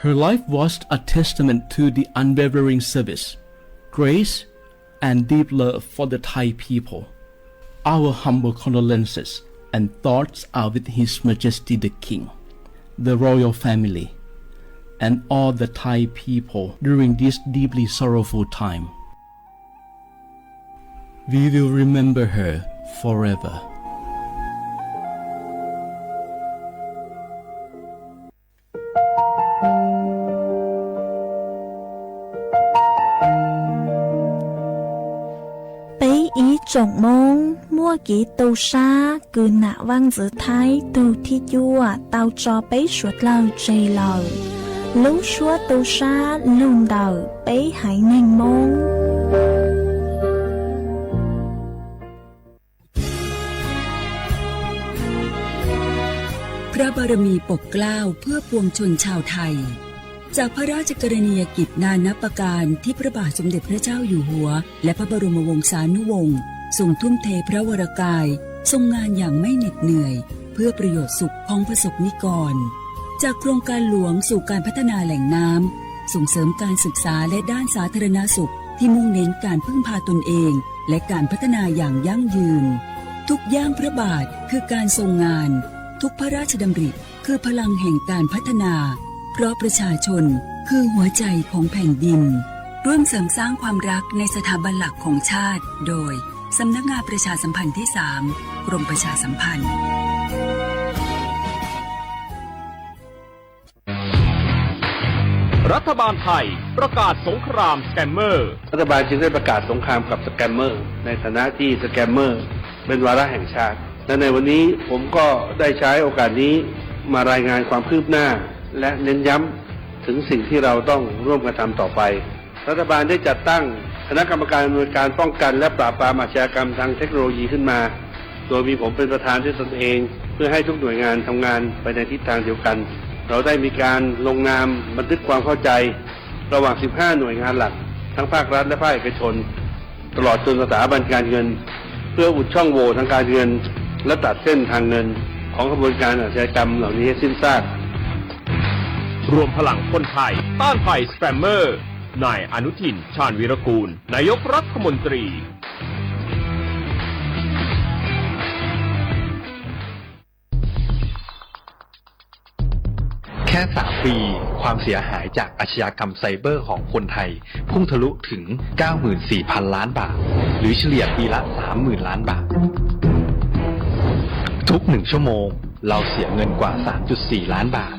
Her life was a testament to the unwavering service, grace, and deep love for the Thai people. Our humble condolences and thoughts are with His Majesty the King, the royal family, and all the Thai people during this deeply sorrowful time. We will remember her forever. Peb ib tsoom Moob muaj kev tu sab kws nam vaaj ntxwv Thaib tug thib cuaj tau tso peb suav dlawg tseg lawm. Lub suab tu sab lug ntawm peb haiv neeg Moob. พระบารมีปกเกล้าเพื่อปวงชนชาวไทย จากพระราชกรณียกิจนานับประการที่พระบาทสมเด็จพระเจ้าอยู่หัว และพระบรมวงศานุวงศ์ทรงทุ่มเทพระวรกาย ทรงงานอย่างไม่เหน็ดเหนื่อย เพื่อประโยชน์สุขของประสบนิกร จากโครงการหลวงสู่การพัฒนาแหล่งน้ำ ส่งเสริมการศึกษาและด้านสาธารณสุข ที่มุ่งเน้นการพึ่งพาตนเอง และการพัฒนาอย่างยั่งยืน ทุกย่างพระบาทคือการทรงงาน ทุกพระราชดำริคือพลังแห่งการพัฒนา เพราะประชาชนคือหัวใจของแผ่นดิน ร่วมเสริมสร้างความรักในสถาบันหลักของชาติ โดย สำนักงานประชาสัมพันธ์ที่สาม กรมประชาสัมพันธ์ รัฐบาลไทยประกาศสงครามสแกมเมอร์ รัฐบาลจึงได้ประกาศสงครามกับสแกมเมอร์ ในฐานะที่สแกมเมอร์เป็นวาระแห่งชาติ และในวันนี้ผมก็ได้ใช้โอกาสนี้มารายงานความคืบหน้า และเน้นย้ำถึงสิ่งที่เราต้องร่วมกันทำต่อไป รัฐบาลได้จัดตั้งคณะกรรมการอำนวยการป้องกันและปราบปรามอาชญากรรมทางเทคโนโลยีขึ้นมา โดยมีผมเป็นประธานด้วยตนเอง เพื่อให้ทุกหน่วยงานทำงานไปในทิศทางเดียวกัน เราได้มีการลงนามบันทึกความเข้าใจ ระหว่าง สิบห้า หน่วยงานหลัก ทั้งภาครัฐและภาคเอกชน ตลอดจนสถาบันการเงิน เพื่ออุดช่องโหว่ทางการเงิน และตัดเส้นทางเงินของขบวนการอาชญากรรมเหล่านี้ให้สิ้นซาก รวมพลังคนไทยต้านภัยสแกมเมอร์ นายอนุทิน ชาญวีรกูล นายกรัฐมนตรี แค่ สาม ปี ความเสียหายจากอาชญากรรมไซเบอร์ของคนไทย พุ่งทะลุถึง เก้าหมื่นสี่พันล้านบาท หรือเฉลี่ยปีละ สามหมื่นล้านบาท ทุกหนึ่งชั่วโมง เราเสียเงินกว่า สามจุดสี่ล้านบาท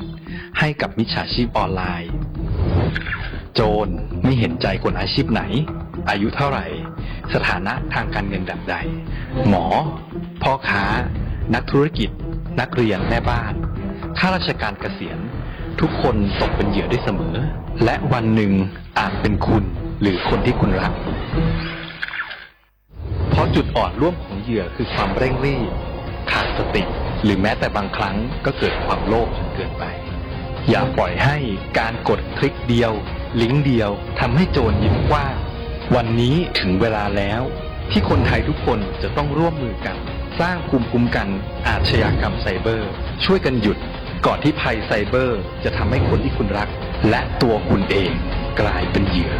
ให้กับมิจฉาชีพออนไลน์ โจรไม่เห็นใจคนอาชีพไหน อายุเท่าไหร่ สถานะทางการเงินแบบใด หมอ พ่อค้า นักธุรกิจ นักเรียน แม่บ้าน ข้าราชการเกษียณ ทุกคนตกเป็นเหยื่อได้เสมอ และวันหนึ่งอาจเป็นคุณหรือคนที่คุณรัก เพราะจุดอ่อนร่วมของเหยื่อคือความเร่งรีบ ขาดสติ หรือแม้แต่บางครั้งก็เกิดความโลภจนเกินไป อย่าปล่อยให้การกดคลิกเดียว ลิงก์เดียว ทำให้โจรยิ้มกว้าง วันนี้ถึงเวลาแล้ว ที่คนไทยทุกคนจะต้องร่วมมือกัน สร้างภูมิคุ้มกันอาชญากรรมไซเบอร์ ช่วยกันหยุด ก่อนที่ภัยไซเบอร์จะทำให้คนที่คุณรัก และตัวคุณเองกลายเป็นเหยื่อ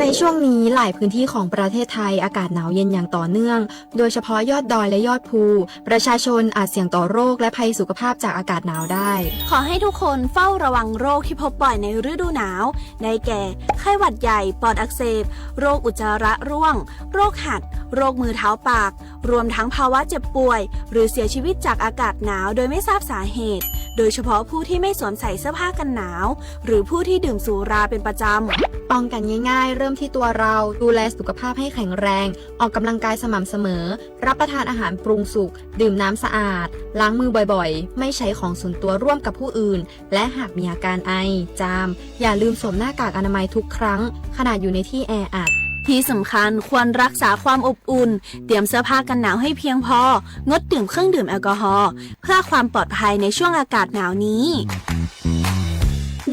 ในช่วงนี้หลายพื้นที่ของประเทศไทยอากาศหนาวเย็นอย่างต่อเนื่อง โดยเฉพาะยอดดอยและยอดภู ประชาชนอาจเสี่ยงต่อโรคและภัยสุขภาพจากอากาศหนาวได้ ขอให้ทุกคนเฝ้าระวังโรคที่พบบ่อยในฤดูหนาว ได้แก่ ไข้หวัดใหญ่ ปอดอักเสบ โรคอุจจาระร่วง โรคหัด โรคมือเท้าปาก รวมทั้งภาวะเจ็บป่วย หรือเสียชีวิตจากอากาศหนาวโดยไม่ทราบสาเหตุ โดยเฉพาะผู้ที่ไม่สวมใส่เสื้อผ้ากันหนาว หรือผู้ที่ดื่มสุราเป็นประจำ ป้องกันง่ายๆ เริ่มที่ตัวเรา ดูแลสุขภาพให้แข็งแรง ออกกำลังกายสม่ำเสมอ รับประทานอาหารปรุงสุก ดื่มน้ำสะอาด ล้างมือบ่อยๆ ไม่ใช้ของส่วนตัวร่วมกับผู้อื่น และหากมีอาการไอ จาม อย่าลืมสวมหน้ากากอนามัยทุกครั้ง ขณะอยู่ในที่แออัด ที่สำคัญควรรักษาความอบอุ่น เตรียมเสื้อผ้ากันหนาวให้เพียงพอ งดดื่มเครื่องดื่มแอลกอฮอล์ เพื่อความปลอดภัยในช่วงอากาศหนาวนี้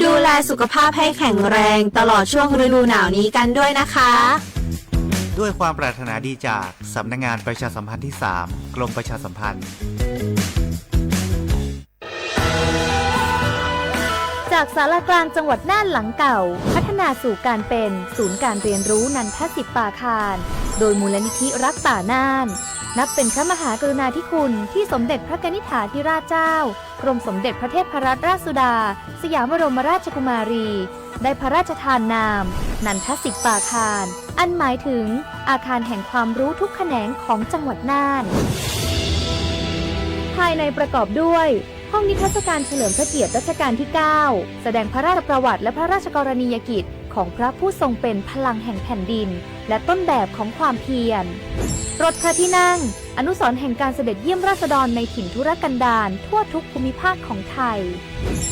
ดูแลสุขภาพให้แข็งแรงตลอดช่วงฤดูหนาวนี้กันด้วยนะคะ ด้วยความปรารถนาดีจากสำนักงานประชาสัมพันธ์ที่สาม กรมประชาสัมพันธ์ จากศาลากลางจังหวัดน่านหลังเก่า พัฒนาสู่การเป็นศูนย์การเรียนรู้นันทสิทธิ์ปาคาร โดยมูลนิธิรักป่าน่าน นับเป็นพระมหากรุณาธิคุณที่สมเด็จพระกนิษฐาธิราชเจ้า กรมสมเด็จพระเทพรัตนราชสุดา สยามบรมราชกุมารี ได้พระราชทานนาม นันทสิทธิ์ปาคาร อันหมายถึงอาคารแห่งความรู้ทุกแขนงของจังหวัดน่าน ภายในประกอบด้วย ห้องนิทรรศการเฉลิมพระเกียรติรัชกาลที่ เก้า แสดงพระราชประวัติและพระราชกรณียกิจของพระผู้ทรงเป็นพลังแห่งแผ่นดิน และต้นแบบของความเพียร รถพระที่นั่ง อนุสรณ์แห่งการเสด็จเยี่ยมราษฎรในถิ่นทุรกันดารทั่วทุกภูมิภาคของไทย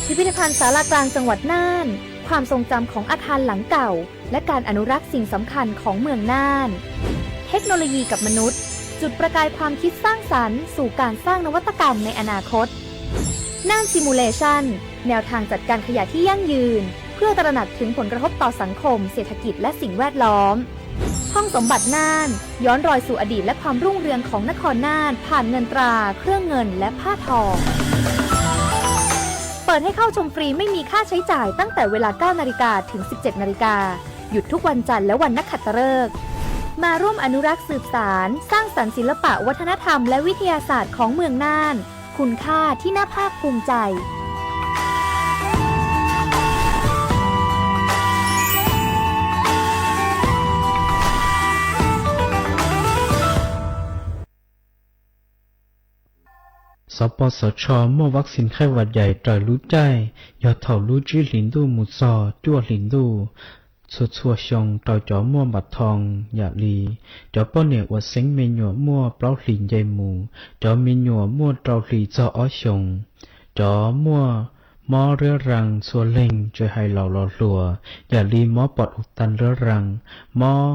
พิพิธภัณฑ์ศาลากลางจังหวัดน่าน ความทรงจำของอาคารหลังเก่า และการอนุรักษ์สิ่งสำคัญของเมืองน่าน เทคโนโลยีกับมนุษย์ จุดประกายความคิดสร้างสรรค์สู่การสร้างนวัตกรรมในอนาคต น่าน Simulation แนวทางจัดการขยะที่ยั่งยืน เพื่อตระหนักถึงผลกระทบต่อสังคม เศรษฐกิจ และสิ่งแวดล้อม ห้องสมบัติน่าน ย้อนรอยสู่อดีตและความรุ่งเรืองของนครน่าน ผ่านเงินตรา เครื่องเงิน และผ้าทอง เปิดให้เข้าชมฟรีไม่มีค่าใช้จ่ายตั้งแต่เวลา เก้านาฬิกา ถึง สิบเจ็ดนาฬิกา หยุดทุกวันจันทร์และวันนักขัตฤกษ์ มาร่วมอนุรักษ์สืบสาน สร้างสรรค์ศิลปะวัฒนธรรมและวิทยาศาสตร์ของเมืองน่าน คุณค่าที่น่าภาคภูมิใจ Xov Pos Xov Tsho muaj vaccine khaib vas yais raws lub caij yog thaum lub tsib hlis ntuj mus txog cuaj hlis ntuj txhua txhua xyoo rau cov muaj npam thoo yam li cov poj niam uas xeeb me nyuam muaj plaub hlis nce mus, cov me nyuam muaj rau hlis txog ob xyoos, cov muaj mob riab raa txhua leeg tsis hais laus los hluas, yam li mob pom u ta riab raa, mob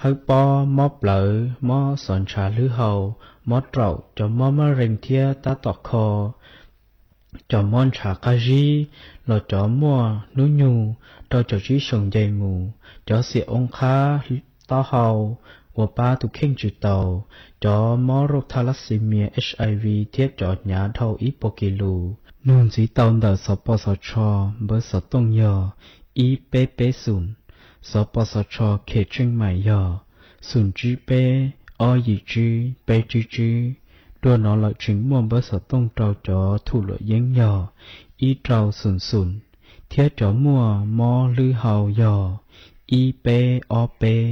hawb pob, mob plawv, mob xov ntshav hlwb hau, mob raum, cov mob mab rees thiab tab tom kho, cov mob ntshav qab zib, los cov muaj hnub nyoog rau caum tsib xyoos nce mus, cov xiam oo qhab taub hau uas pab tus kheej tsis tau, cov mob rauj tha las xis mias, HIV thiab cov hnyav dhau ib puas kis lus. Nug ntxiv tau ntawm Xov Pos Xov Tsho npawb xov tooj yog ib peb peb xoom, Xov Pos Xov Tsho Khem Tseej Maim yog xoom tsib peb ob yim tsib peb tsib tsib. Dua no lawm tseem muaj npawb xov tooj rau cov thum luam yeeb yog ib rau xoom xoom, thiab cov muaj mob hlwb hau yog ib peb ob peb.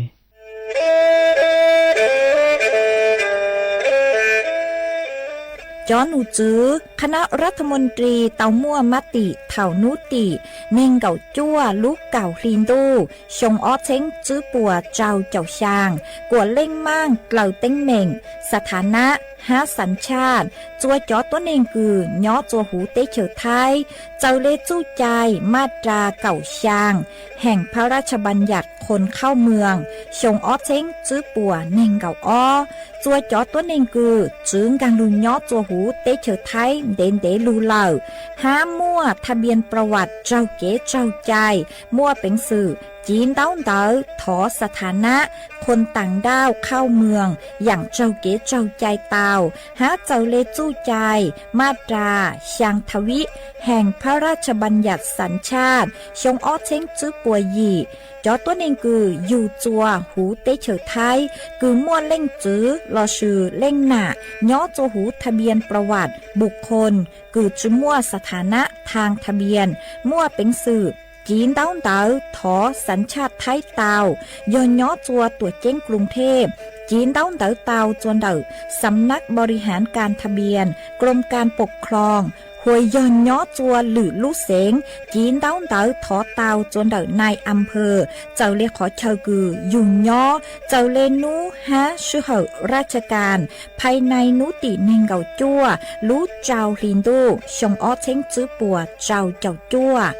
Cov num tswv คณะรัฐมนตรี tau muaj mab tim thaum hnub tim neeg nkaum cuaj lub kaum hli ntuj xyoo ob txheeb tswb puas rau caum xyaa, kuam leej maaj dlaws teeb meem, สถานะ hab สัญชาติ txua cov tuab neeg kws nyob txua huv teb chaws Thaib, txawm le txuj cai maj ras kaum xyaa แห่งพระราชบัญญัติคนเข้าเมือง xyoo ob txheeb tswb puas neeg nkaum ob, txua cov tuab neeg kws txwv nkaag lug nyob txua huv teb chaws Thaib ntev ntev lug lawm, hab muaj ทะเบียนประวัติ raug kev raug cai, muaj peev xwm civ ntaub ntawv thov สถานะ คนต่างด้าวเข้าเมือง yaam raug kev raug cai tau, hab txawm le txuj cai maj ras xyaa ทวี แห่งพระราชบัญญัติสัญชาติ xyoo ob txheeb tswb puas yim, cov tuab neeg kws yug txua huv teb chaws Thaib kws muaj leej txwv lossis leej nam nyob txua huv ทะเบียนประวัติบุคคล kws tsi muaj สถานะทางทะเบียน muaj peev xwm civ ntaub ntawv thov สัญชาติ Thaib tau, yog nyob txua tuam ceeb กรุงเทพ civ ntaub ntawv tau txua ntawm สำนักบริหารการทะเบียน กรมการปกครอง hos yog nyob txua lwm lub xeev civ ntaub ntawv thov tau txua ntawm นายอำเภอ txawm le qhov chaw kws yug nyob, txawm le nub hab sij hawm ราชการ ภายใน hnub tim neeg nkaum cuaj lub rau hli ntuj xyoo ob txheeb tswb puas rau caum cuaj.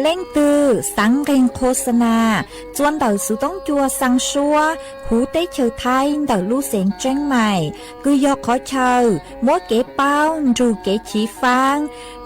Leej twg xaav nqeeg qhua xa nas txua ntawm xuv toob cua xaa suab huv teb chaws Thaib ntawm lub xeev Tseeb Mais, kws yog qhov chaw muab kev paub nrug kev chiv faab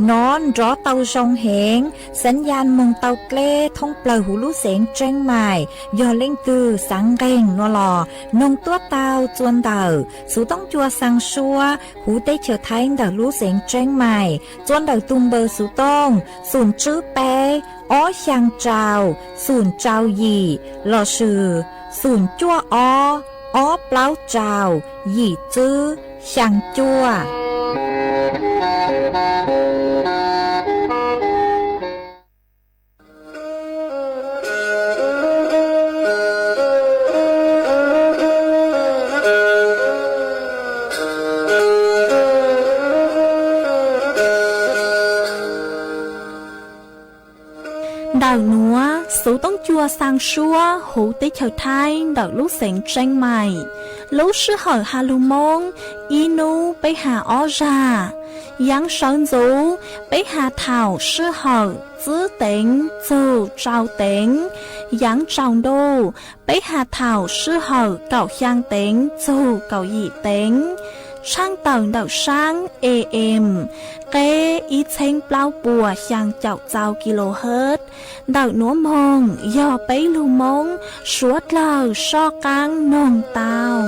nov nrov tau zoo heev, xaav yaj moog tau dleb thoob plawg huv lub xeev Tseeb Mais. Yog leej twg xaav nqeeg nuav los noog tuab tau txua ntawm xuv toob cua xaa suab huv teb chaws Thaib ntawm lub xeev Tseeb Mais txua ntawm tug npawb xuv tooj xoom tswb peb ob xyaa rau xoom rau yim lossis xoom cuaj ob ob plaub rau yim tswb xyaa cuaj. Ntawm nuav xuv toob cua xaa suab huv teb chaws Thaib ntawm lub xeev Tseeb Mais. Lub sij hawm has lug Moob, ib nub peb has ob zag. Yaav sawv ntxuv, peb has thaum sij hawm txwb teev txug tsau teev. Yaav tsaus ntuj, peb has thaum sij hawm kaum xyaa teev txug kaum yim teev. Tshaaj tawm ntawm saab A M, qeb ib txheeb plaub puas xyaa caum txau kilohertz. Ntawm nuav moog yog peb lug Moob suav dlawg soj qaab noog tau.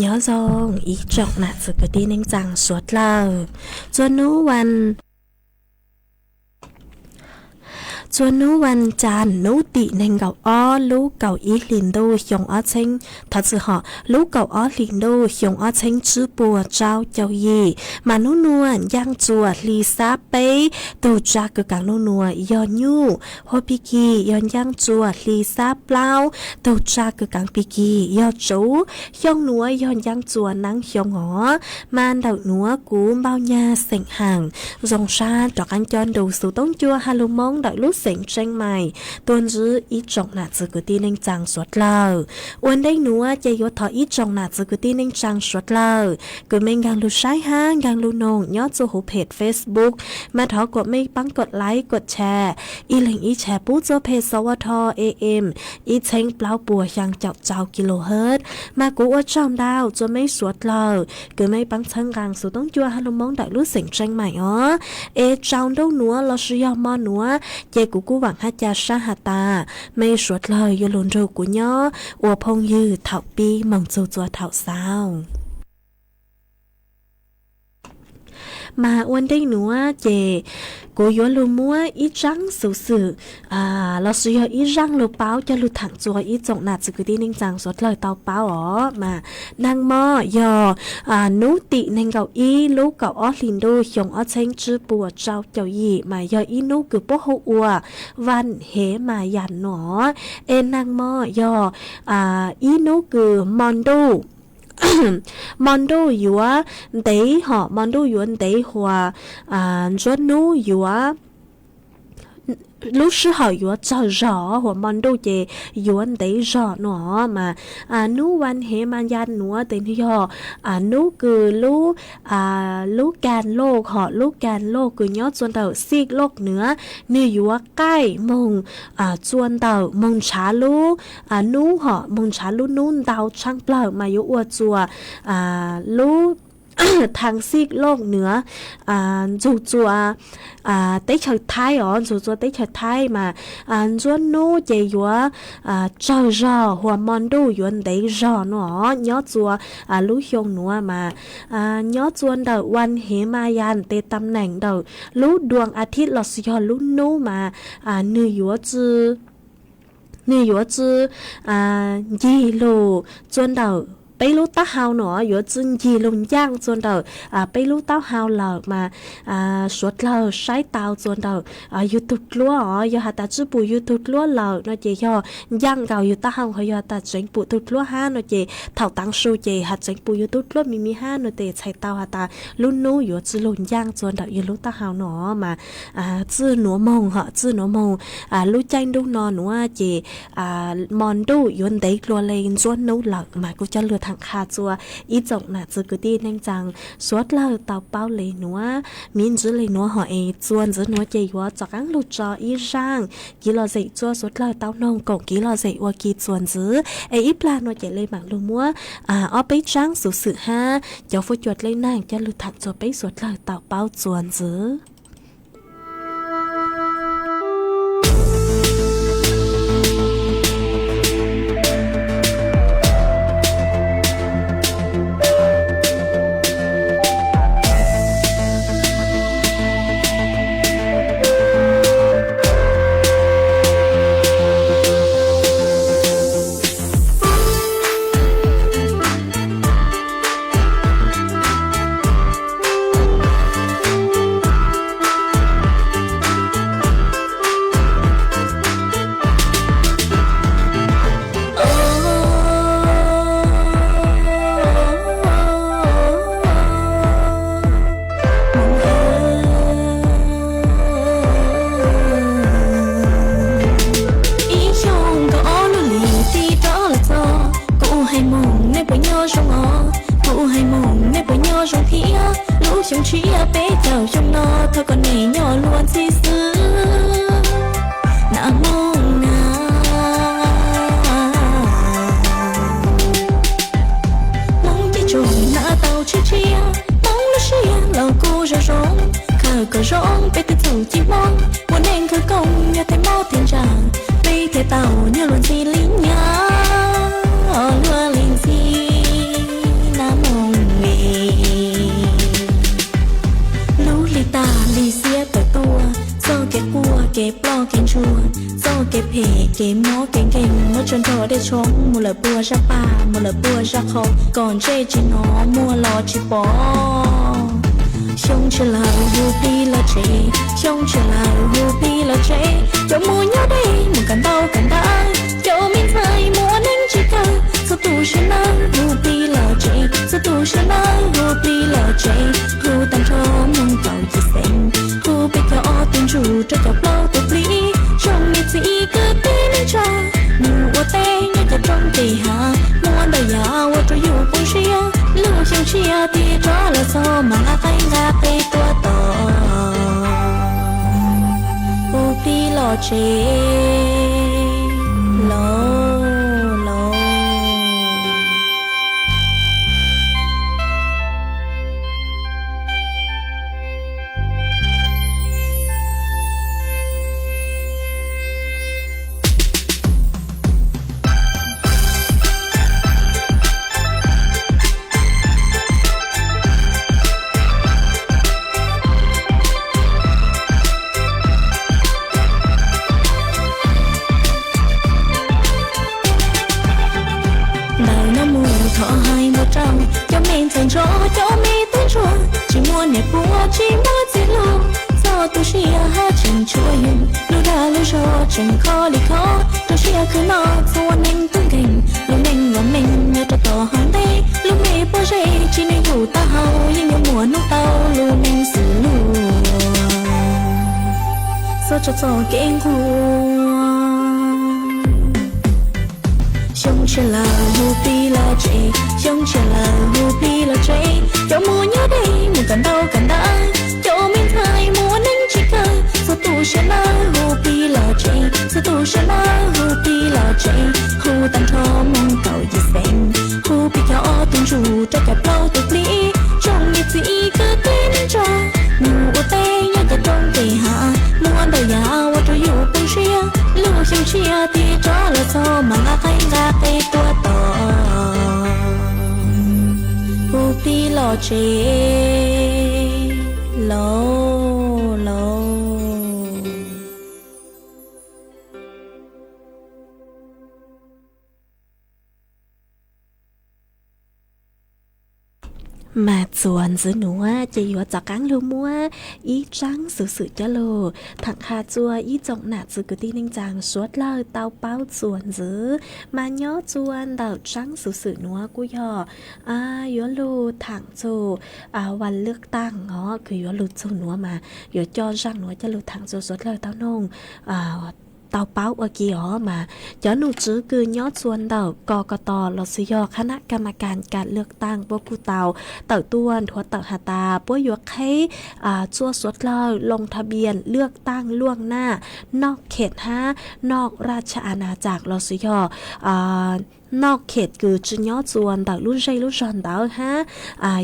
Nyob zoo ib tsoom nam txiv kwv tij neej tsaa suav dlawg. Txuas nub vas, txuas nub vas cas nub tim neeg nkaum ob lub kaum ib hlis ntuj xyoo ob txheeb, thov txim hom, lub kaum ob hlis ntuj xyoo ob txheeb tsib puas rau caum yim, mas nub nua ncaaj txuas hli xab peb, tug tsa kws kaav nub nua yog nyuj, hua pig kig yog ncaaj txuas hli xab plaub, tug tsa kws kaav pig kig yog tsuv, xyoo nuav yog ncaaj txuas naab xyoo os. Mas ntawm nuav kuv Npauj Nyag xeem Haam zoo sab rov qaab coj nrug xuv toob cua ha lug Moob ntawm lub xeev Tseeb Mais tuaj ntsib ib tsoom nam txiv kwv tij neej tsaa suav dlawg. Ua ntej nuav ces yuav thov ib tsoom nam txiv kwv tij neej tsaa suav dlawg kws mej nkaag lug saib hab nkaag lug noog nyob txuj huv phem Facebook, mas thov kuas mej paab kuas like kuas share ib leeg ib share pub txuj phem xov ua tho am ib txheeb plaub puas xyaa caum rau kilohertz. Mas kuv ua tsaug ntau txug mej suav dlawg kws mej paab txhawb nqaa xuv toob cua hab lug Moob ntawm lub xeev Tseeb Mais os. Es tsaus ntuj nuav lossis yog mo nuav ces kuv kuj vaam hab ca sab has tas mej suav dlawg yuav lug nrug kuv nyob ua phooj ywg thaum pib moog txug txua thaum xaus. Mas ua ntej nuav ces kuv yuav lug muab ib zaab xuv xwm lossis yog ib zaaj lug paub coj lug thaam txug ib tsoom nam txiv kwv tij neej tsaa suav dlawg tau paub os. Mas naag mo yog nub tim neeg nkaum ib lub kaum ob hlis ntuj xyoo ob txheeb tsib puas rau caum yim, mas yog ib nub kws puab hu ua Vaj Hev Mas Yas nuav. Es naag mo yog ib nub kws mo ntuj mo ntuj yuav ntev hom mo ntuj yuav ntev huas ntsuab nub yuav lub sij hawm yuav tsawg zog huas mo ntuj ces yuav ntev zog nuav. Mas nub Vaj Hev Mas Yas nuav tes nwg yog nub kws lub lub kag loj hom lub kag loj kws nyob txua ntawm xij loj nuav nwg yuav qaij moog txua ntawm moog ntshav lub nub hom moog ntshav lub nub ntau tshaaj plawg mas yuav ua txua lub thaag xij loj nuav ntxug txua teb chaws Thaib os, ntxug txua teb chaws Thaib mas ntsuab nub ces yuav tsawg zog huas mo ntuj yuav ntev zog nuav nyob txua lub xyoo nuav mas nyob txua ntawm Vaj Hev Mas Yas tes tam neem ntawm lub duas a thib lossis yog lub nub mas nwg yuav tsi nwg yuav tsi ncig lug txua ntawm peb lub taub hau nuav, yuav tsi ncig lug ncaaj txua ntawm peb lub taub hau lawm mas suav dlawg saib tau txua ntawm yug tug dluab os. Yog has tas tsi pum yug tug dluab lawm no ces yog ncaaj nkaus yug taub hau, ho yog has tas tseev pum tug dluab hab no ces thaum taav su ces has tseev pum yug tug dluab me me hab no tes txhais tau has tas lub nub yuav tsi lug ncaaj txua ntawm yug lub taub hau no mas txij nuav moog hom txij nuav moog lub caij ntuj no nuav ces mo ntuj yuav ntev dlua le ntsuab nub lawm mas kuv coj lug thaam qha txua ib tsoom nam txiv kwv tij neej tsaa suav dlawg tau paub le nuav. Miv ntsis le nuav hom es txua ntxiv nuav ces yuav rov qaab lug tso ib zaaj kiv lom zem txua suav dlawg tau noog koom kiv lom zem ua ke txua ntxiv. Es ib plag nuav ces le maam lug muab ob peb zaaj xuv xwm hab cov fuab cua dleb naag coj lug thaam txua peb suav dlawg tau paub txua ntxiv. Ib xyoos kaum ob lub hlis tib rov los txog, kuv hais moog nej puas nyob zoo os, kuv hais moog nej puas nyob zoo thiab. Lub xyoo tshiab peb caug xyoo no thov kom nej nyob luag ntxhi xwb na Hmoob na. Hmoob ces tsoom hnav tau tshiab tshiab, Hmoob lub siab los kuj zoo zoo, khawv koob zoo peb tej txuj ci Hmoob, ua neej khawv koob yog tej mob tej ntsaj, peb thiaj tau nyob luag ntxhi li nyab luag li ntxhi na Hmoob me. Lub hli tag hli xiab tawm tuaj, txoj kev quaj kev ploj kev ntsuag, txoj kev phem kev mob kev nkeeg, muab tsuag nrog dej tshoob mus lawm puag zaj paj mus lawm puag zaj qhov, kom ntsej tsis hnov muag los tsis pom. Xyoo tshiab lawm hu plig los tsev, xyoo tshiab lawm hu plig los tsev, cov muaj nyob deb mus kawm ntau kawm ntawv, cov me ntxhais mus ua neeb tsis kawg, txhua tus sawv daws hu plig los tsev, txhua tus sawv daws hu plig los tsev, hu tag nrho Hmoob kaum txhiab xeem, hu peb caug ob tug ntsuj rau caum plaub tug plig, Siab tiag tso los txog mas nqa qaib nqa qe tuaj tos, hu plig los tsev lauj, lauj. Ntawm no mus thov hais mus rau cov me ntxhais ntsuag, cov me tub ntsuag, tsis muaj niam puav tsis muaj txiv hluas, txhob tu siab hab tseem tshuav yus, lub dag lub zog tseem kho li kho, rau siab khwv noj txhua neeg tub nkeeg, lub neej los meej nyob rau tom hauv ntej, lub me pob zeb tsis nws yus taub hau yeej yuav muaj hnub tau lub neej xws luag. Txhob tso txoj kev nquag. Xyoo tshiab lawm hu plig los tsev, xyoo tshiab lawm hu plig los tsev, cov muaj nyob deb mus kawm ntau kawm ntawv, cov me ntxhais muaj neej tsis kawg, txhua tus sawv lawv hu plig los tsev, txhua tus sawv lawv hu plig los tsev, hu tag nrho moog kaum yim xees, hu plig cov ob tug ntsuj rau cov plaub tug plig, tsoom niam txiv kwv tij neej tsa, mus ua teb nyob cov roob kev hav, muab ntau yam ua rau yus tu siab, lub xyoo tshiab tiag tso los txog mas nqa qaib nqa qe tuaj tos, hu plig los tsev lauj, lauj. Mas txuas ntxiv nuav ces yuav rov qaab lug muab ib tsaab xuv xwm coj lug thaam qha txua ib tsoom nam txiv kwv tij neej tsaa suav dlawg tau paub txuas ntxiv. Mas nyob txua ntawm tsaab xuv xwm nuav kuj yog yuav lug thaam txug vas lwaj taaj os, kws yuav lug txug nuav mas yuav coj zaaj nuav coj lug thaam txua suav dlawg tau noog tau paub ua ke os. Mas cov nom tswv kws nyob txua ntawm ko ko tos los sis yog qhab nab kam mas kas kas lwaj taaj puab kuj tau tawm tuaj nthuav tawm has tas puab yuav qheb txua suav dlawg loo tha npias lwaj taaj luaj naj noj khem hab noj raj tsha a na tsam los sis yog noj khem kws tsi nyob txua ntawm lub zej lub zog ntawd hab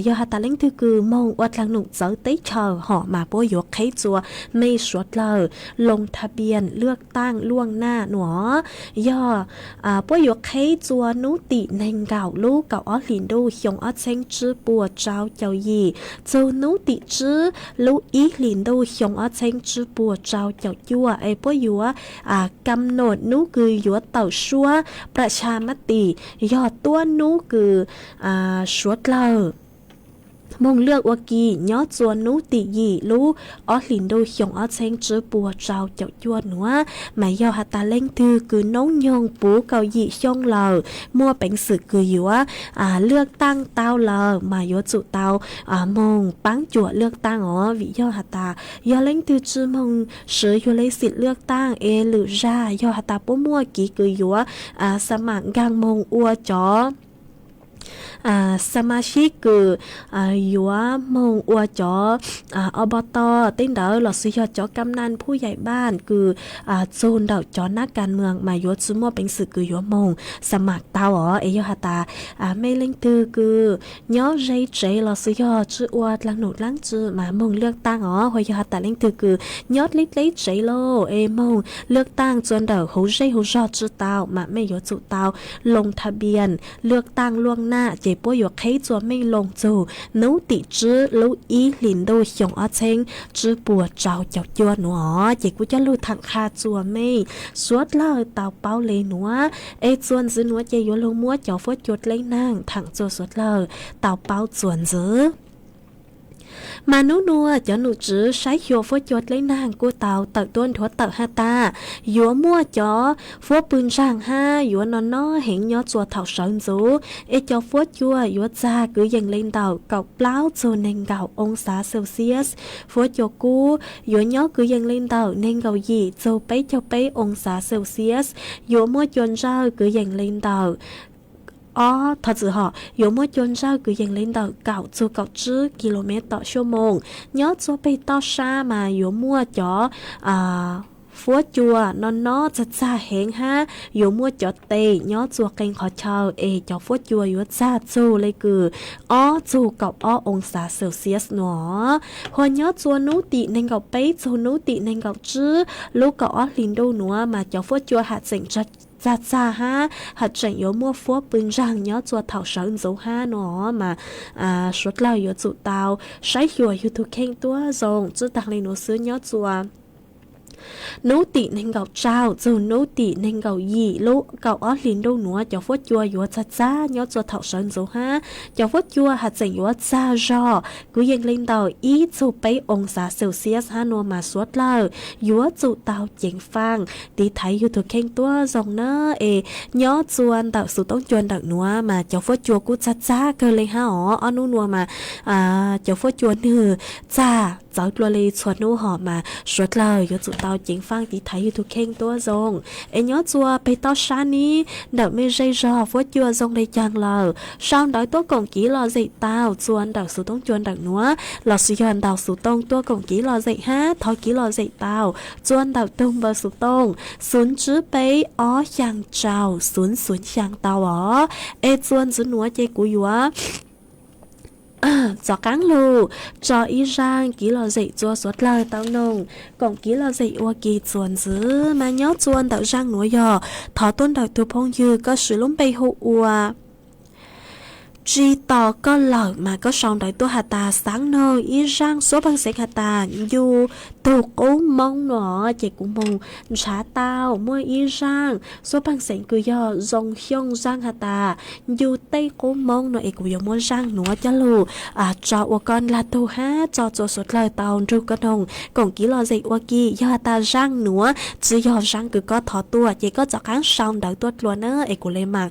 yog has tas leej twg kws moog ua dlaag num txawv teb chaws hom mas puab yuav qheb txua mej suav dlawg loo tha npias lwaj taaj luaj naj nuav. Yog puab yuav qheb txua nub tim neeg nkaum lub kaum ob hlis ntuj xyoo ob txheeb tsib puas rau caum yim txug nub tim tsib lub ib hlis ntuj xyoo ob txheeb tsib puas rau caum cuaj es puab yuav kam nom nub kws yuav tawm suab pram tsha mab tim yog tuab nub kws suav dlawg moog lwaj ua ke nyob txua nub tim yim lub ob hlis ntuj xyoo ob txheeb tsib puas rau caum cuaj nuav. Mas yog has tas leej twg kws noob nyoog puv kaum yim xyoo lawm muaj peev xwm kws yuav lwaj taaj tau lawm mas yuav tsum tau moog paab cuam lwaj taaj os. Vim yog has tas yog leej twg tsi moog swv yuav le xim lwaj taaj es lwm zag yog has tas puab muaj kev kws yuav xa mam nkaag moog ua cov xa ma sib kws yuav moog ua cov ob pov toj tej ntawd los sis yog cov kam naj phuj yaim npaj kws txug ntawm cov nab kas mws mas yuav tsi muaj peev xwm kws yuav moog xa mam tau os. Es yog has tas mej leej twg kws nyob ze tsev los sis yog tsi ua dlaag num dlaab tsi mas moog lwaj taaj os. Hos yog has tas leej twg kws nyob dleb dleb tsev lauj es moog lwaj taaj txua ntawm huv zej huv zog tsi tau mas mej yuav tsum tau loo tha npias lwaj taaj luaj naj ces puab yuav qheb txua mej loo txug nub tim tsib lub ib hlis ntuj xyoo ob txheeb tsib puas rau caum cuaj nuav os. Ces kuv coj lug thaam qha txua mej suav dlawg tau paub le nuav es txua ntxiv nuav ces yuav lug muab cov fuab cua dleb naag thaam txua suav dlawg tau paub txua ntxiv. Mas nub nuav cov nom tswv saib xyuas fuab cua dleb naag kuj tau tawm tuab nthuav tawm has tas yuav muaj cov fuab pw ntsaag hab yuav no no heev nyob txua thaum sawv ntxuv es cov fuab cua yuav txag kwv yees le ntawm kaum plaub txug neeg nkaum oo xav Celsius. Fuab cua kub yuav nyob kwv yees le ntawm neeg nkaum yim txug peb caug peb oo xav Celsius. Yuav muaj cua ntsawj kwv yees le ntawm ob, thov txim hom, yuav muaj cua ntsawj kwv yees li ntawm kaum txug kaum tsib kilomev tom xuab moos. Nyob txua peg toj sab mas yuav muaj cov fuab cua no no txag txag heev hab yuav muaj cov tes nyob txua qee qhov chaw es cov fuab cua yuav txag txug le kws ob txug kaum ob oo xav Celsius nuav. Hos nyob txua nub tim neeg nkaum peb txug nub tim neeg nkaum tsib lub kaum ob hlis ntuj nuav mas cov fuab cua has tseem txag txag hab has tseem yuav muaj fuab pw ntsaag nyob txua thaum sawv ntxuv hab nuav mas suav dlawg yuav tsum tau saib xyuas yug tug kheej tuab zoo. Tsi taag le nuav xwb, nyob txua nub tim neeg nkaum rau txug nub tim neeg nkaum yim lub kaum ob hlis ntuj nuav cov fuab cua yuav txag txag nyob txua thaum sawv ntxuv hab cov fuab cua has tseem yuav txag zog kwv yees li ntawm ib txug peb oo xav Celsius hab nuav mas suav dlawg yuav tsum tau ceev faaj tiv thaiv yug tug kheej tuab zoo na. Es nyob txua ntawm xuv toob cua ntawm nuav mas cov fuab cua kuj txag txag kawg le hab os. Ob nub nuav mas cov fuab cua nwg txag txawv dlua le txhua nub hos mas suav dlawg yuav tsum tau ceev faaj tiv thaiv yug tug kheej tuab zoo. Es nyob txua peg toj sab nib ntawm mej zej zog fuab cua zoo le caag lawm, sau ntawv tuab koom kiv lom zem tau txua ntawm xuv toob cua ntawm nuav lossis yog ntaus xuv tooj tuab koom kiv lom zem hab thov kiv lom zem tau txua ntawm tug npawb xuv tooj xuv tsib peb ob xyaa rau xuv xuv xyaa tau os. Es txua ntxiv nuav ces kuv yuav tov qaab lug tso ib zaaj kiv lom zem txua suav dlawg tau noog koom kiv lom zem ua ke txua ntxiv. Mas nyob txua ntawm zaaj nuav yog thov tuaj ntawm tug phooj ywg koj siv lub npe hu ua Tsi Tos koj lawm mas koj sau ntawv tuaj has tas xaav noog ib zaaj suab peeg xeev has tas ncu tug qub moob no ces kuv moog nrhav tau muaj ib zaaj suab peeg xeev kws yog zoo xyooj zaaj has tas ncu tej qub moob no es kuv yuav muab zaaj nuav coj lug tso ua koj ndlag tug hab tso txua suav dlawg tau nrug koj noog koom kiv lom zem ua ke. Yog has tas zaaj nuav tsi yog zaaj kws koj thov tuaj ces koj rov qaab sau ntawv tuaj dlua na es kuv le maam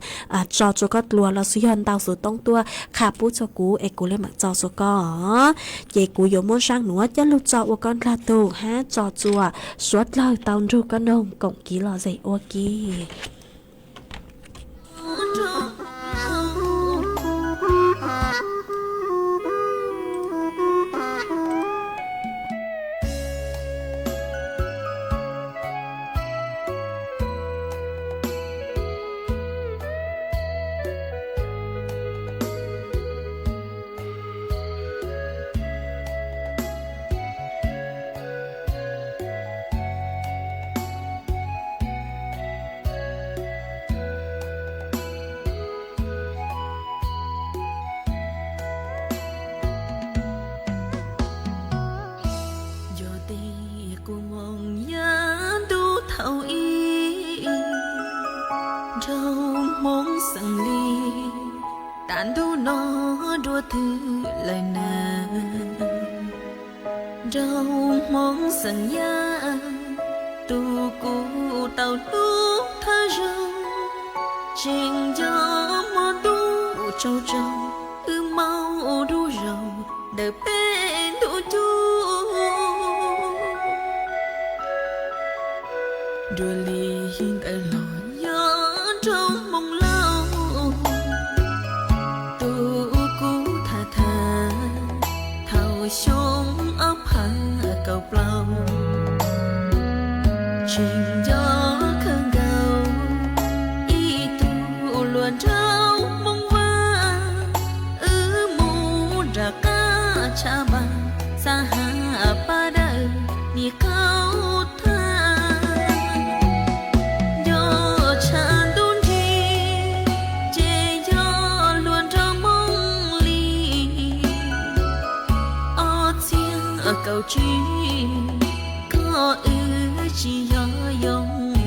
tso tsua koj dlua lossis yog ntaus xuv tooj tuaj qha pub tsua kuv es kuv le maam tso tsua koj. Ces kuv yuav muab zaaj nuav coj lug tso ua koj ndlag tug hab tso tsua suav dlawg tau nrug koj noog koom kiv lom zem ua ke. Yog tej kuv moog yav ntuj thaum ub, nraug Hmoob xeem li, tas ntuj no dua twg lawm na. Nraug Hmoob xeem Yaj, tus kuv tau hlub thawj zaug, tseem nco hmo ntuj tsaug tsaug, wb maub dub zaug ntawm peb ntuj cub. Dua li ntawd los yog nraug Hmoob Lauj, tus kuv tham tham thaum xyoo ob phav kaum plaub. Tseem nco kawg nkaus ib tug luag nraug Hmoob Vaj, wb mus nram qab tshav npaj, xav has paj dawb nim qaug tag. Nco tshav ntuj nrig, ces yog luag nraug Hmoob Lis, ob txhiab kaum tsib, koj wb tsis yog yooj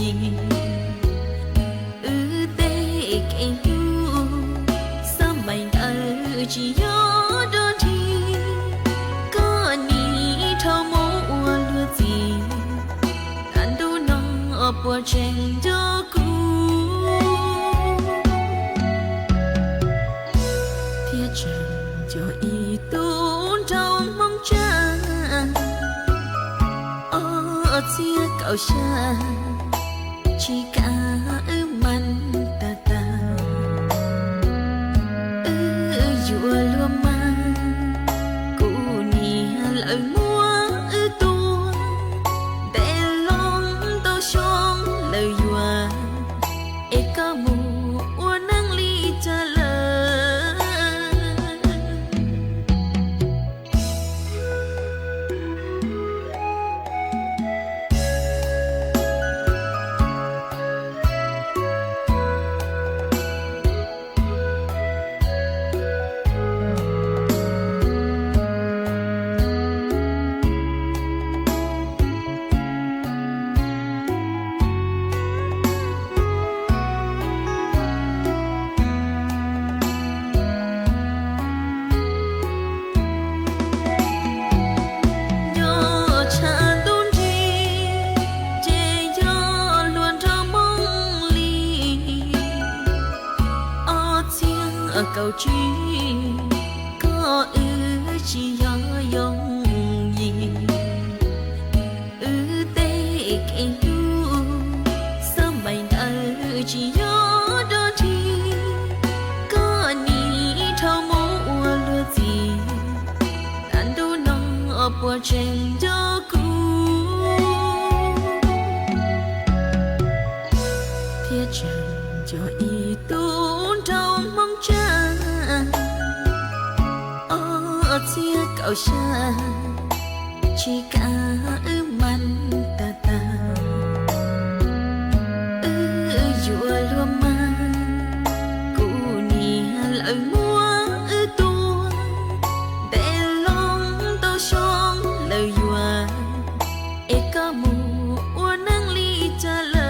yim. Wb tej kev hlub xab maim ntawd tsis yog dog dig, koj nim dhau mus ua luag txiv, tas ntuj no puas tseem nco kuv. Thiab tseem nco ib tug nraug Hmoob Tsab, ob txhiab kaum xya, tsis kav wb mas tag tag. Tsis, koj wb tsis yog yooj yim, wb tej kev hlub xab npaim ntawd tsis yog dog dig. Koj nim dhau mus ua luag txiv, tas ntuj no puas tseem nco kuv? Thiab tseem nco ib tug nraug Hmoob Tsab, ob txhiab kaum xya, tsis kav wb mas tag tag. Wb yuav luag mas, kuv niam lawv muab wb tua, ntev loo ntau xyoo lawv yuav, es koj mus ua neej li cas lawm?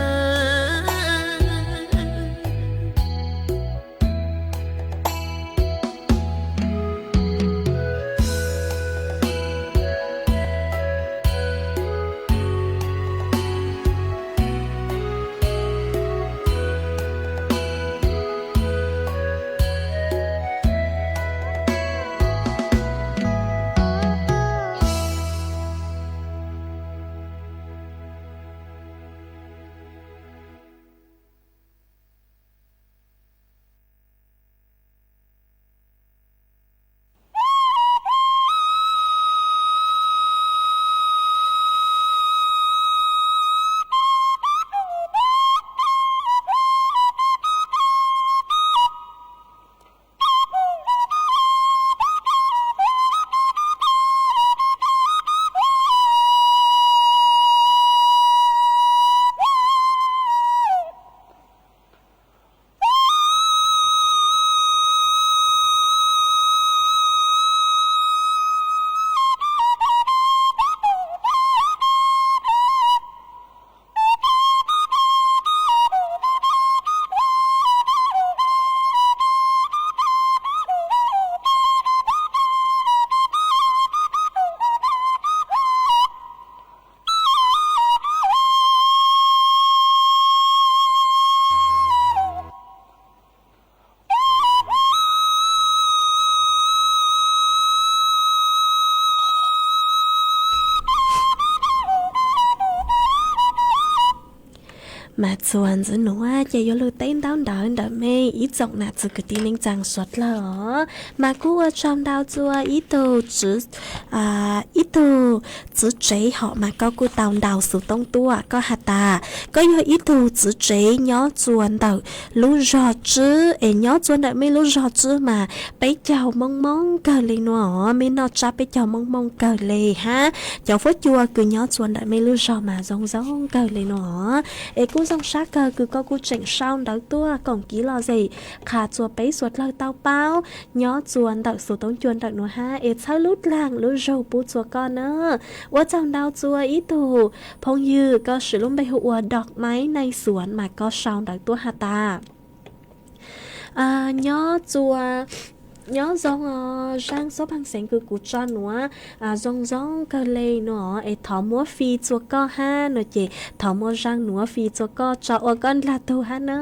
Mas txuas ntxiv nuav ces yuav lug teb ntaub ntawv ntawm mej ib tsoom nam txiv kwv tij neej tsaa suav dlawg os. Mas kuj ua tsaug ntau txug ib tug, ib tug txiv tsev hom mas koj kuj tau ntaus xuv toob tuaj, koj has tas koj yog ib tug txiv tsev nyob txuas ntawm lub zog Tswb, es nyob txuas ntawm mej lub zog Tswb mas peb caug moob moob kawg le nuav, mej noj tsab peb caug moob moob kawg le hab. Cov huab cua kws nyob txuas ntawm mej lub zog mas zoo zoo kawg le nuav. Es kuj zoo sab kawg kws koj kuj tseem sau ntawv tuaj koom kev lom zem qha txuas peb suav dlawg tau paub nyob txuas ntawm xuv toob cua ntawm nuav hab, es txhawb lub dlaag lub zug pub txuas koj na. Ua tsaug ntau txuas ib tug phooj ywg, koj swm lub npe hu ua Dom Maib Neej Xuav mas koj sau ntawv tuaj has tas nyob txuas, nyob zoo os, zaaj xub pheej xeev kws kuv tso nuav zoo zoo kawg le nuav, es thov muab fi txuas koj hab no ces thov muab zaaj nuav fi txuas koj tso ua koj ndlag tug hab na.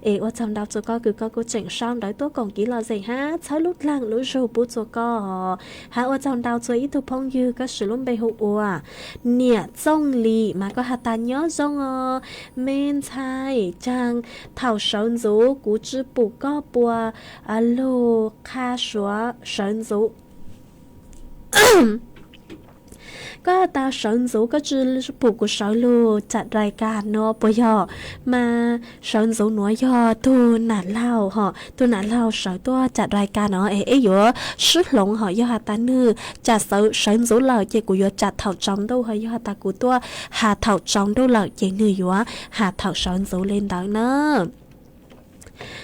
Es ua tsaug ntau txuas koj kws koj kuj tseem sau ntawv tuaj koom kev lom zem hab txhawb lub dlaag lub zug pub txuas koj. Hab ua tsaug ntau txuas ib tug phooj ywg, koj swm lub npe hu ua Niam Txooj Lis mas koj has tas nyob zoo os, me ntxhais, caag thaum sawv ntxuv kuv tsi pum koj puas lug qha suav sawv ntxuv. Koj has tas sawv ntxuv koj tsi pum kuv sawv lug tsam dai kas no puas yog? Mas sawv ntxuv nuav yog tug nam laug hom, tug nam laug sawv tuaj tsam dai kas no es eb yuav sib hloov hom, yog has tas nwg tsam sawv ntxuv lawm ces kuv yuav tsam thaum tsaus ntuj, ho yog has tas kuv tuaj has thaum tsaus ntuj lawm ces nwg yuav has thaum sawv ntxuv le ntawd na.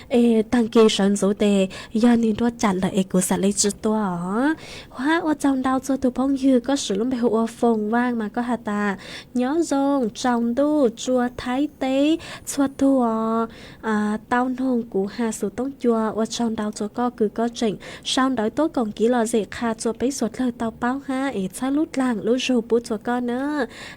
Es taag kis sawv ntxuv tes yog nwg nruab tsam lawm es kuv xav le tsi tuaj os. Hab ua tsaug ntau txuas tug phooj ywg, koj swm lub npe hu ua Foom Vaaj mas koj has tas nyob zoo, tsaus ntuj tsuas Thaib teb txhua tug os. Tau noog kuv has xuv toob cua, ua tsaug ntau txuas koj kws koj tseem sau ntawv tuab koom kev lom zem qha txuas peb suav dlawg tau paub hab es txhawb lub dlaag lub zug pub txuas koj na.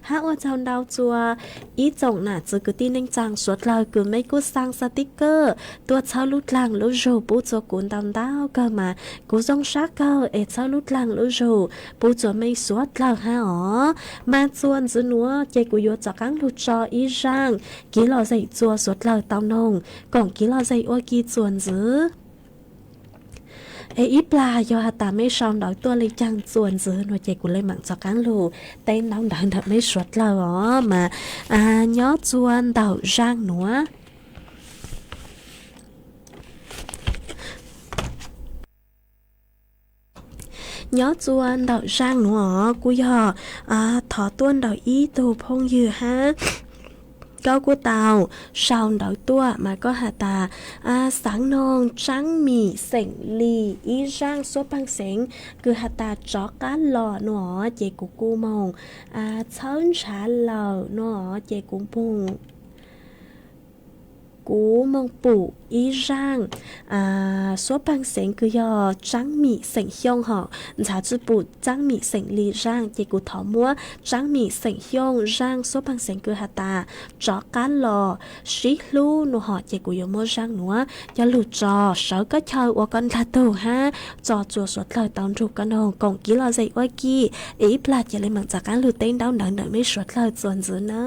Hab ua tsaug ntau txuas ib tsoom nam txiv kwv tij neej tsaa suav dlawg kws mej kuj xaa xaa tib kawj tuaj txhawb lub dlaag lub zug pub txua kuv ntau ntau kawg mas kuv zoo sab kawg es txhawb lub dlaag lub zug pub txua mej suav dlawg hab os. Mas txuas ntxiv nuav ces kuv yuav rov qaab lug tso ib zaaj kiv lom zem txua suav dlawg tau noog koom kiv lom zem ua ke txuas ntxiv. Es ib plag yog has tas mej sau ntawv tuaj le caag txuas ntxiv nuav ces kuv le maam rov qaab lug teb ntaub ntawv ntawm mej suav dlawg os. Mas nyob txua ntawm zaaj nuav Nyob txua ntawm zaaj nuav os, kuj yog thov tuaj ntawm ib tug phooj ywg hab koj kuj tau sau ntawv tuaj mas koj has tas xaav noog Tsaab Mim xeem Lis ib zaaj suab paj xeev kws has tas Tsov Qab Los nuav os, ces kuv kuj moog txhawb ntshav lawm nuav os, ces kuv moog kuv moog pum ib zaaj suab paj xeev kws yog Tsaab Mim xeem Xyooj hos, ntshav tsi pum Tsaab Mim xeem Lis zaaj, ces kuv thov muab Tsaab Mim xeem Xyooj zaaj suab paj xeev kws has tas Tsov Qab Los sib hlub nuav hos, ces kuv yuav muab zaaj nuav coj lug tso sawv koj chaw ua koj dlaag tug hab tso txua suav dlawg tau nrug koj noog koom kiv lom zem ua ke. Es ib plag ces le maam rov qaab lug teb ntaub ntawv ntawm mej suav dlawg txuas ntxiv na.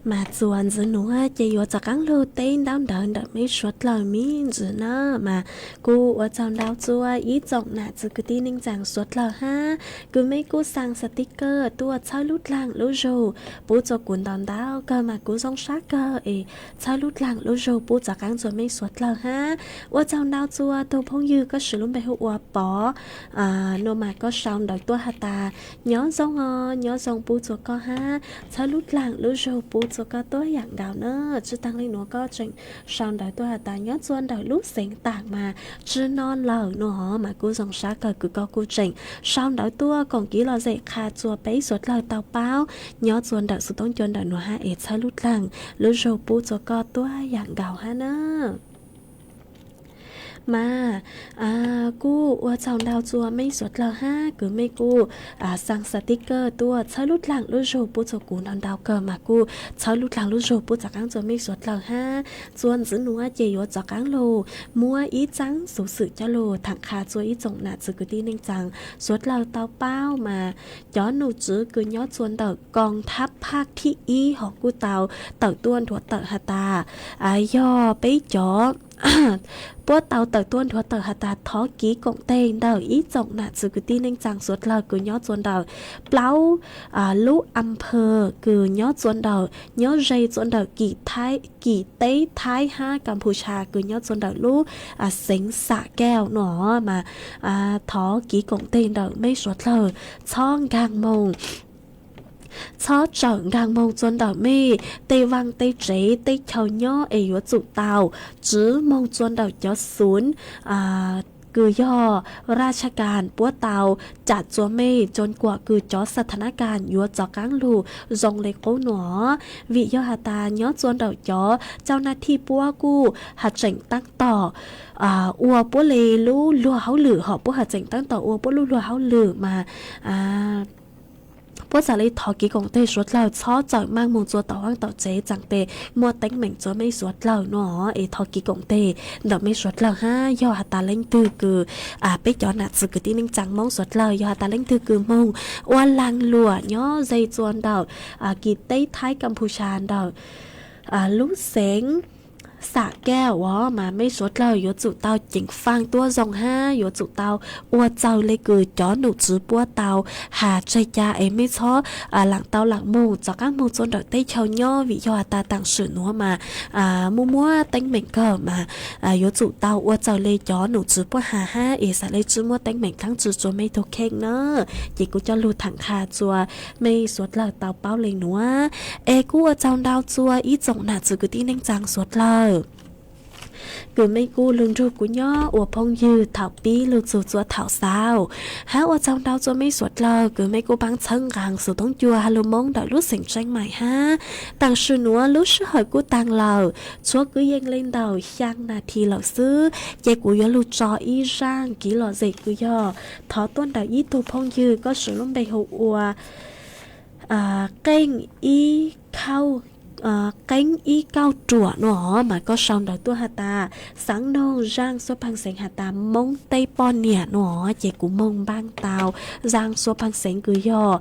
Mas txuas ntxiv nuav ces yuav rov qaab lug teb ntaub ntawv ntawm meb suav dlawg me ntsis na. Mas kuv ua tsaug ntau txug ib tsoom nam txiv kwv tij neej tsaa suav dlawg hab, kws mej kuj xaa xatikawj tuaj txhawb lub dlaag lub zug pub txug kuv ntau ntau kawg mas kuv zoo sab kawg es txhawb lub dlaag lub zug pub rov qaab txug mej suav dlawg hab. Ua tsaug ntau txug tug phooj ywg koj siv lub npe hu ua Pov, nuav mas koj sau ntawv tuaj has tas nyob zoo os, nyob zoo pub txug koj hab, txhawb lub dlaag lub zug pub txug koj tuab yaam nkaus na. Tsi taag le nuav koj tseem sau ntawv tuaj has tas nyob txug ntawm lub xeev taag mas tsi no lawm nuav mas kuv zoo sab kawg kws koj kuj tseem sau ntawv tuaj koom kev lom zem qha txug peb suav dlawg tau paub nyob txug ntawm xuv toob cua ntawm nuav hab es txhawb lub dlaag lub zug pub txug koj tuab yaam nkaus hab na. Mas kuj ua tsaug ntau txug mej suav dlawg hab kws mej kuj xaa xatikawj tuaj txhawb lub dlaag lub zug pub txug kuv ntau ntau kawg mas kuj txhawb lub dlaag lub zug pub rov qaab txug mej suav dlawg hab. Txuas ntxiv nuav ces yuav rov qaab lug muab ib tsaab xuv xwm coj lug thaam qha txug ib tsoom nam txiv kwv tij neej tsaa suav dlawg tau paub mas cov nom tswv kws nyob txug ntawm koom thab phaj thib ib hov kuj tau tawm tuaj nrhuav tawm has tas yog peb cov puab tau tawm tuaj nrhuav tawm has tas thov kev koom teg ntawm ib tsoom nam txiv kwv tij neej tsaa suav dlawg kws nyob txug ntawm plaub lub am phaw kws nyob txug ntawm nyob ze txug ntawm kim teb Thaib hab Kampusha kws nyob txug ntawm lub xeev Xas Kauj nuav mas thov kev koom teg ntawm mej suav dlawg txhob nkaag moog txhob tsawm nkaag moog txug ntawm mej tej vaaj tej tsev tej chaw nyob es yuav tsum tau tswv moog txug ntawm cov xuv kws yog raj tshaj kas puab tau cam txug mej coos kuam kws cov xa tha nab kas yuav rov qaab lug zoo le qub nuav. Vim yog has tas nyob txug ntawm cov cau na thij puab kuj has tseem taab tom ua puab le lub luag hauj lwm hom puab has tseem taab tom ua puab lub luag hauj lwm mas puab txhad le thov kev koom teg suav dlawg txhob tsawm maaj moog txug tom vaaj tom tsev tsaam tes muaj teeb meem txug mej suav dlawg nuav es thov kev koom teg ntawm mej suav dlawg hab. Yog has tas leej twg kws peb cov nam txiv kwv tij neej tsaa Moob suav dlawg yog has tas leej twg kws moog ua laag luam nyob ze txug ntawm kim teb Thaib Kampusha ntawm lub xeev Xas Kauj uas mas mej suav dlawg yuav tsum tau ceev faaj tuab zoo hab yuav tsum tau ua txawg le kws cov nom tswv puab tau has tseg ca es mej txhob laam tau laam moog rov qaab moog txug ntawm teb chaws nyob vim yog has tas taam sim nuav mas muaj muab teeb meem kawg mas yuav tsum tau ua txawg le cov nom tswv puab has hab es xaav le tsi muab teeb meem dlaab tsi rua mej tug kheej na. Ces kuv coj lug thaam qha rua mej suav dlawg tau paub le nuav. Es kuj ua tsaug ntau rua ib tsoom nam txiv kwv tij neej tsaa suav dlawg kws mej kuj lug nrug kuv nyob ua phooj ywg thaum pib lug txug rua thaum xaus hab ua tsaug ntau rua mej suav dlawg kws mej kuj paab txhawb nqaa xuv toob cua ha lug Moob ntawm lub xeev Tseeb Maim hab. Taam sim nuav lub sij hawm kuj taag lawm tshuav kwv yees le ntawm xyaa nas this lawm xwb ces kuv yuav lug tso ib zaaj kev lom zem kws yog thov tuaj ntawm ib tug phooj ywg koj siv lub npe hu ua Qeej Ib Kauj, Qeej Ib Kauj Ruam nuav mas koj sau ntawv tuaj has tas xaav noog zaaj suab phaaj xeev has tas Moob tej poj niam nuav ces kuv moog npaaj tau zaaj suab phaaj xeev kws yog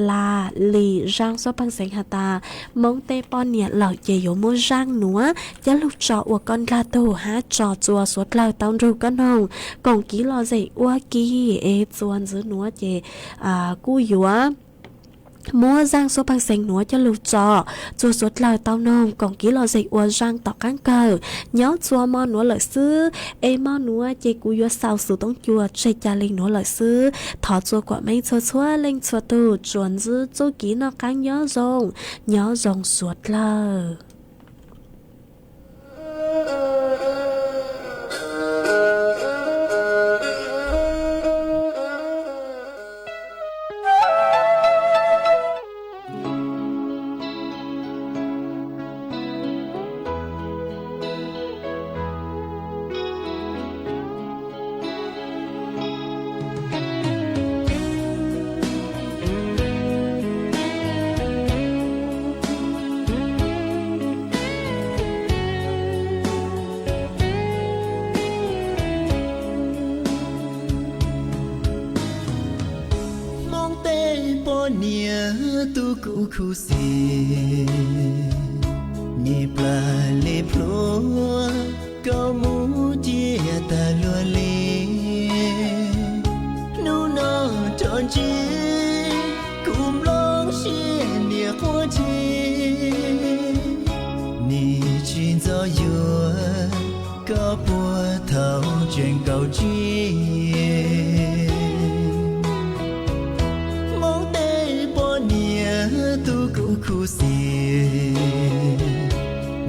Las Lis zaaj suab phaaj xeev has tas Moob tej poj niam lawm ces yuav muab zaaj nuav coj lug tso ua koj ndlag tug hab tso rua suav dlawg tau nrug koj noog koom kev lom zem ua ke. Es txuas ntxiv nuav ces kuj yuav muab zaaj suab phaaj xeev nuav coj lug tso rua suav dlawg tau noog koom kev lom zem ua zaaj tom qaab kawg. Nyob rua mo nuav lawm xwb, es mo nuav ces kuv yuav xaus xuv toob cua tseg ca le nuav lawm xwb. Thov rua kuam mej txhua txhua leej txhua tug tsuas ntsib txuj kev noj qaab nyob zoo, nyob zoo suav dlawg. Hmoob tej poj niam tu kuv khuv xim. Ib plag li plhuav koj mus ciaj tag luag li. Hnub no rov ntsib kuv nplooj siab niam quaj ntshis. Nim tsis ntxov yuav koj puag thaum tseem kaum tsib. Hmoob tej poj niam tu kuv khuv xim,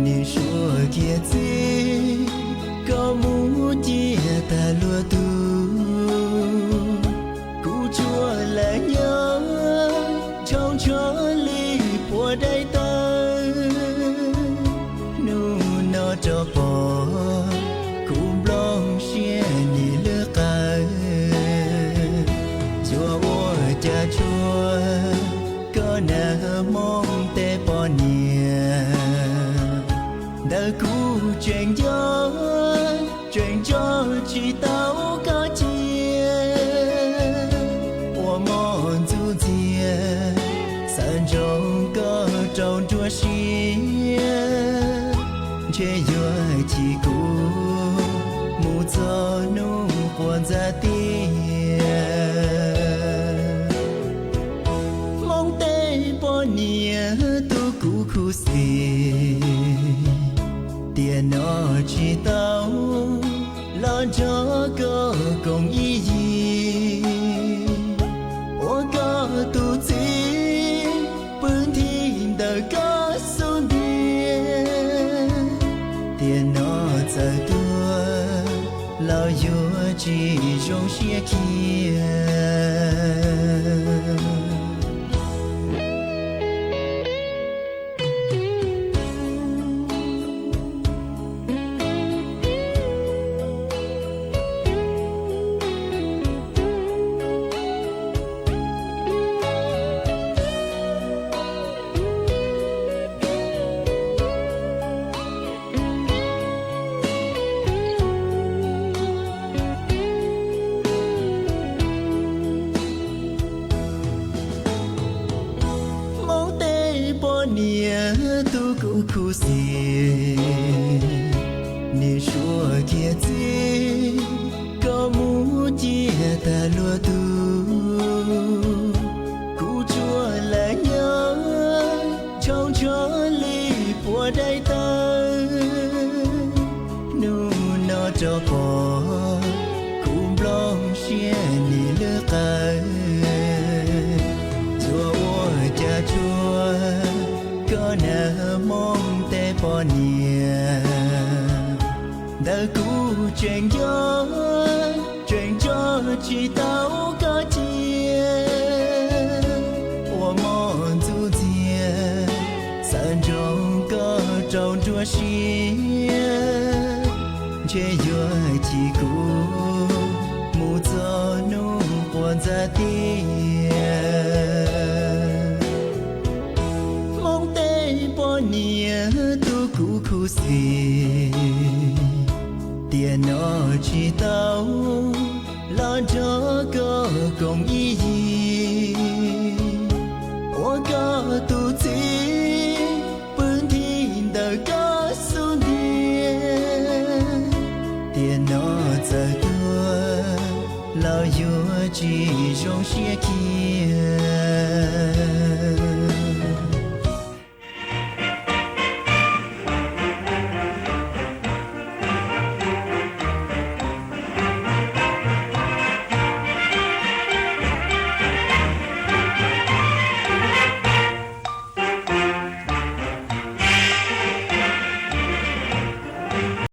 nim suav kiag txij koj mus ciaj tag luag tug. Kuv tsuas lam nyob tshoob tsho li puas daim tawv. Hnub no rov pom kuv nplooj siab nim lwj qawv. Yuav ua cas tshua koj na Hmoob tej poj niam, ntawm kuv tseem nco tseem tso tsis tau koj cia. Ua moj ntxuj ntxiag xav ntsoov koj rau nruab siab, ntshe yuav chim kuv mus txog hnub quas ntxa tiag. Hmoob tej poj niam tu kuv khuv xim, tiam no tsis tau los nrog koj koom ib yig. Ua koj tus txiv pw nthi ntawm koj xub ntiag, tiam no txawm tuag los yuav tsis zoo siab kiag. Hmoob tej poj niam tu kuv khuv xim, nim suav kiag txij koj mus ciaj tag luag tug. Kuv tsuas lam nyob tshoob tsho li puas daim tawv. Hnub no rov pom kuv nplooj siab nim lwj qawv. Yuav ua cas tshua koj na Hmoob tej poj niam, ntawm kuv tseem nco tseem tso tsis tau koj cia. Ua moj ntxuj ntxiag xav ntsoov koj rau nruab siab, ntshe yuav chim kuv mus txog hnub quas ntxa tiag. Hmoob tej poj niam tu kuv khuv xim, tiam no tsis tau los nrog koj koom ib yig. Ua koj tus txiv pw nthi ntawm koj xub ntiag, tiam no txawm tuag los yuav tsis zoo siab kiag.